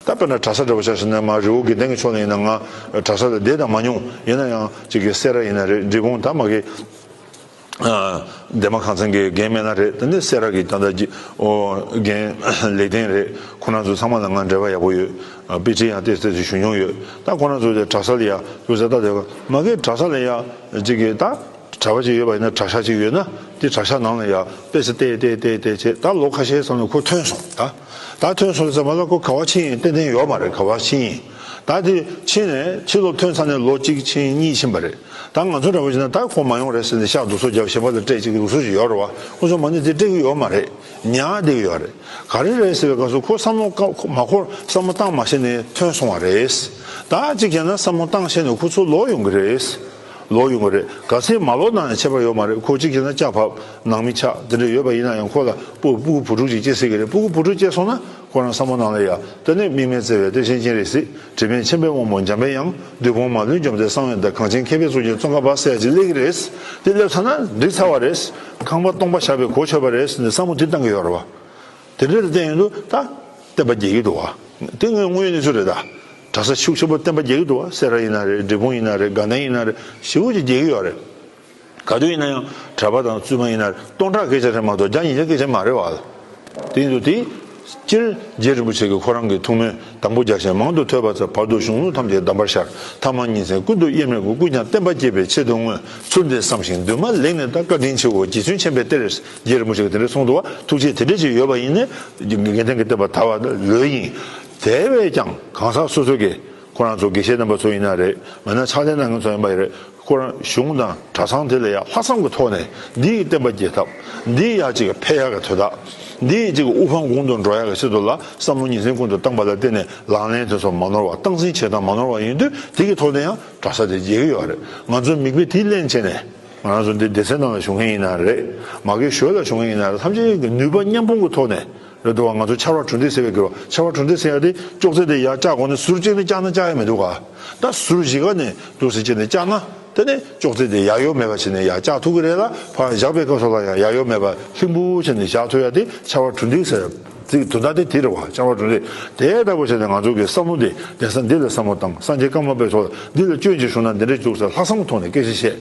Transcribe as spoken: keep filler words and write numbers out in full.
ད་དཔེར་ན་གྲྭ་ས་འདྲ་བོ་ཆ་བཞག་ན་མ་རི་བོ་དགེ་ལྡན་གྱི་ཕྱོགས་ལ་ཡིན་ན། ང་གྲྭ་ས་ལ་བསྡད་དང་མ་མྱོང་། ཡིན་ན་ཡང་གཅིག་གི་སེ་ར་ཡིན་ན་རེད། འབྲས་སྤུངས་ད་མ་གི་ཨ་འདན་མ་ཁང་ཚན་གྱི་རྒན་སྨན་ལགས་རེད། དེ་ནས་སེ་ར་གི་ད་ལྟ་གི་ཨོ་རྒན་ལེགས་ལྡན་རེད། ཁོ་རང་ཚོ་ཚང་མ་ལ་ང་འབྲེལ་བ་ཡག་པོ་ཡོད། ཨ་དཔེ་ཁྲིད་ཡང་ཏོག་ཙམ་ཞུ་མྱོང་ཡོད། ད་ཁོ་རང་ཚོ་དེ་གྲྭ་ས་ལ་ཡ་ཡོད་ཟེར། ད་དེ་མ་གི་གྲྭ་ས་ལ་ཡ་གཅིག་གི་ད་གྲྭ་པ་ཅིག་ཡོད་པ་ཡིན་ན། གྲྭ་ཤག་ཅིག་ཡོད་ན་དེ་གྲྭ་ཤག་ནང་ལ་ཡ་དཔེ་ཆ་བལྟས་བལྟས་བལྟས་བལྟས་བྱས། ད་ལོ་ཁ་ཤས་ཙམ་ལ་ཁོ་ཐོན་སོང་། ད་ད་ཐོན་སོང་ཙམ་པ་ལ་ཁོ་ག་པར་ཕྱིན་ཡིན་ཏན་ཏན་ཡོད་མ་རེད། ག་པར་ཕྱིན་ཡིན། ད་དེ་ཕྱིན་ནས་ཕྱི་ལོགས་ཐོན་ཚར་ནས་ལོ་གཅིག་ཕྱིན་གཉིས་ཕྱིན་པ་རེད། ད་ང་ཚོ་འདྲ་བོ་བྱས་ན་ད་ཁོ་མ་ཡོང་རེད་ཟེར་ནས་ཤག་སྡུག་སོ་རྒྱབ། གཞན་པ་ལ་སྤྲད་ཅིག་སྡུག་སོ་ཞིག་ཡོད་རེད་བ། ཁོ་ཚོ་མ་ཎི་དེ་སྤྲད་ཀྱི་ཡོད་མ་རེད། ཉར་བསྡད་ཀྱི་ཡོད་རེད། ག་རེ་རེད་ཟེར་བའི་སྐབས་སུ་ཁོ་བསམ་བློ་ཀ་ཁོ་མ་འཁོར། བསམ་བློ་བཏང་མ་ཤེས་ནས་ཐོན་སོང་བ་རེད། ད་གཅིག་བྱས་ན་བསམ་བློ་བཏང་ཤེས་ནས་ཁོ་ཚོ་ལོག་ཡོང་གི་རེད། ལོག་ཡོང་གི་རེད། ག་ཚད་མ་ལོག་ན་ཡང་ཁྱད་པར་ཡོད་མ་རེད། ཁོ་གཅིག་བྱས་ན་ལྕགས་ཕབ་ནང་མི་ཆགས་དེ་འདྲ་ཡོད་པ་ཡིན་ན་ཡང་། ཁོ་ལ་སྤུ་སྤུ་གུ་བུ་ཕྲུག་ཅིག་སྐྱེས་སྲིད་ཀྱི་རེད། སྤུ་གུ་བུ་ཕྲུག་སྐྱེས་སོང་ན་ཁོ་རང་བསམ་བློ་ནང་ལ་ཡ་དེ་ནས་དམིགས་མེད་བརྩེ་བའི་དེ་བཞིན་ཅན་རེད་ཟེར། དྲི་མེད་མཁྱེན་པའི་དབང་པོ་འཇམ་པའི་དབྱངས། བདུད་དཔུང་མ་ལུས་འཇོམས་མཛད་གསང་བའི་བདག། གངས་ཅན་མཁས་པའི་གཙུག་རྒྱན་ཙོང་ཁ་པ་ཟེར་ཡ་ཅིག་སླེབས་ཀྱི་རེད། དེ་སླེབས་ཚར་ན་འགྲིག་ཚར་བ་རེད། ཁང་པ་སྟོང་པ་བཞག་པའི་གོ་ཆོད་པ་རེད་ཟེར་ནས་བསམ་བློ་དེ་བཏང་གི་ཡོད་རེད་བ། དེ་འདྲ་དེ་བསྟན་ཡོང་དུས་ད་བསྟན་པ་རྒྱས་ཀྱི་འདུག་བ། དེ་ངའི་དངོས་ཡོད་གནས་ཚུལ་རེད། ད་གྲྭ་ས་ཤུགས་ཆེན་པོ་བསྟན་པ་རྒྱས་ཀྱི་འདུག་བ། སེ་ར་ཡིན་ན་རེད། འབྲས་སྤུངས་ཡིན་ན་རེད། དགའ་ལྡན་ཡིན་ན་རེད། ཞེ་པོ་ཅིག་རྒྱས་ཀྱི་ཡོད་རེད། ག་དུས་ཡིན་ན་ཡང་གྲྭ་པ་དང་བཙུན་མ་ཡིན་ན་རེད། སྟོང་ཕྲག་སྐད་ཆ་རེད་མ་གཏོགས་བརྒྱ་ཉིས་བརྒྱ་སྐད་ཆ་མ་རེད་བ། དེ་ཡིན་དུས་དེ་སྤྱིར་རྗེ་རིན་པོ་ཆེ་གིས་ཁོ་རང་གི་ཐུགས་སྨོན་དང་པོ་རྒྱག་བཞིན། མང་དུ་ཐོས་པ་མཛད། བར་དུ་གཞུང་ལུགས་ཐམས་ཅད་གདམས་པར་ཤར། ཐ་མ་ཉིན་མཚན་ཀུན་ཏུ་དབྱེར་མེད་སྐུ། ཀུན་ཀྱང་བསྟན་པ་རྒྱས་པའི་ཆེད་དུ་བསྔོས། ཚུལ་འདི་བསམ་ཞིང་འདུན་མ་ལེགས་ནས་བདག། བཀའ་དྲིན་ཆེའོ་རྗེ་བཙུན་མཁྱེན་པའི་གཏེར། རྗེ་རིན་པོ་ཆེ་གིས་དེ་འདྲ་གསུངས་འདུག་བ། ཐུགས་བསྐྱེད་དེ་འདྲ་ཅིག་ཡོད་པ་ཡིན་ནའི་དགེ་ལྡན་གྱི་བསྟན་པ་དར་བ་ལོས་ཡིན། དེ་བས་ཀྱང་གང་ཟག་སོ་སོ་གིས་ཁོ་རང་ཚོ་དགེ་བཤེས་རྣམ་པ་ཚོ་ཡིན་ན་རེད། མིན་ན་ཕྱག་ལས་གནང་མཁན་ཚོ་ཡིན་པ་རེད། ཁོ་རང་གཞུང་དང་གྲྭ་ཚང་དེ་ལ་ཡང་ལྷག་བསམ་གྱི་ཐོག་ནས་འདི་ཡི་བསྟན་པ་རྒྱས་ཐབས། འདི་ཡི་ཡ་གཅིག་གི་འཕེལ་ཡག་གི་དོན་དག། འདི་ཡི་གཅིག་གི་དབུ་འཕང་གོང་དུ་འགྲོ་ཡག་གི་ཆེད་དུ་ལ་བསམ་བློ་ཉིན་མཚན་ཀུན་ཏུ་བཏང་པ་ལ་བརྟེན་ནས་ལག་ལེན་དེ་ཚོ་མ་ནོར་བ། སྟངས་འཛིན་བྱེད་སྟངས་མ་ནོར་བ་ཡིན་དུས། དེ་གི་ཐོག་ནས་ཡང་གྲྭ་ས་དེ་རྒྱས་ཀྱི་ཡོད་རེད། ང་ཚོ་མིག་དཔེ་དེ་ལེན་བྱས་ནས། ང་རང་ཚོ་འདི་སྡེ་ཚན་ནང་ལ་བཞུགས་མཁན་ཡིན་ན་རེད། མ་གི་ཞོལ་ལ་བཞུགས་མཁན་ཡིན་ན་རེད། ཐམས་ཅད་ཀྱི་ནུས་པ་མཉམ་སྤུངས་ཀྱི་ཐོག་ནས། རེད་འདུག་བ། ང་ཚོ་ཕྱར་བ་གྲུ་འདེགས་ཟེར་བའི་སྐོར། ཕྱར་བ་གྲུ་འདེགས་ཟེར་ཡ་དེ་ཅོག་ཙེ་དེ་ཡར་བཀྱག་གོང་ནས་ཟུར་གཅིག་ནས་བཀྱག་ན་བཀྱག་ཡ་མི་འདུག་ག། ད་ཟུར་བཞི་ཀ་ནས་འདུག་སེ་བྱས་ནས་བཀྱག་ན། དེ་ནས་ཅོག་ཙེ་དེ་ཡ་ཡོ་མེད་པ་བྱས་ནས་ཡར་བཀྱག་ཐུབ་ཀྱི་རེད་ལ། ཕར་བཞག་པའི་སྐབས་སུ་ལ་ཡང་ཡ་ཡོ་མེད་པ་ལྷིང་པོ་བྱས་ནས་བཞག་ཐུབ་ཡ་དེ་ཕྱར་བ་གྲུ་འདེགས་ཟེར། ཚིག་དོན་དག་དེ་དེ་རེད་བ། ཕྱར་བ་གྲུ་འདེགས། དེ་ལྟ་བུ་བྱས་ནས་ང་ཚོ་གི་བསམ་བློ་དེ་གདན་ས་འདི་ལ་བསམ་བློ་བཏང་། སངས་རྒྱས་ཀརྨ་པའི་ཚོགས་ལ་འདི་ལ་སྐྱོན་ཅིག་བྱུང་ན་འདི་འདྲ་འདུག་ཟེར་ལྷག་བསམ་གྱི་ཐོག་ནས་སྐད་ཆ་བཤད།